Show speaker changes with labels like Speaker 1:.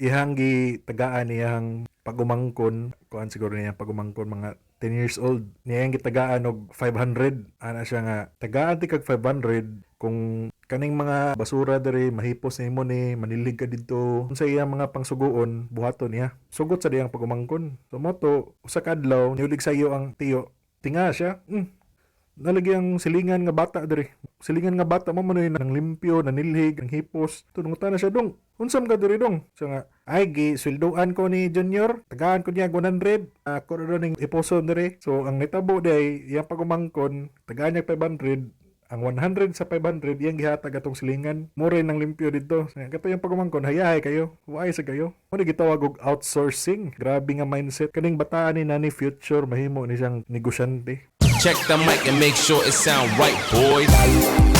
Speaker 1: Ihang gitagaan iyang pagumangkon, kuan siguro niya pagumangkon, mga 10 years old niya, iyang gitagaan og 500. Ana siya nga, tagaan ti kag 500 kung kaning mga basura diri mahipos nimo ni manilhig ka didto. Unsa iyang mga pangsuguon, buhaton niya. Sugot sa diyang pagumangkon. So mo to, usa ka adlaw niulig sayo ang tiyo, tinga siya, nalagi ang silingan nga bata diri. Silingan nga bata mo man nang limpyo, nanilhig, nang hipos. Tunong na siya, "Dong, unsa man ka diri, dong?" So nga, "Ay, gi sweldoan ko ni Junior, tagaan ko niya 100. Ako ra ning iposon diri." So ang nitabo day, iyang pagumangkon, tagaan niya 500, ang 100 sa 500 iyang gihatag atong silingan. Mo rin nang limpyo didto. Kato yung pagumangkon, hayahay kayo. Waay sa kayo. Mo ni gitawag og outsourcing. Grabe nga mindset. Kaning bataan ni nani future, mahimo ni siyang negosyante.
Speaker 2: Check the mic and make sure it sound right, boys.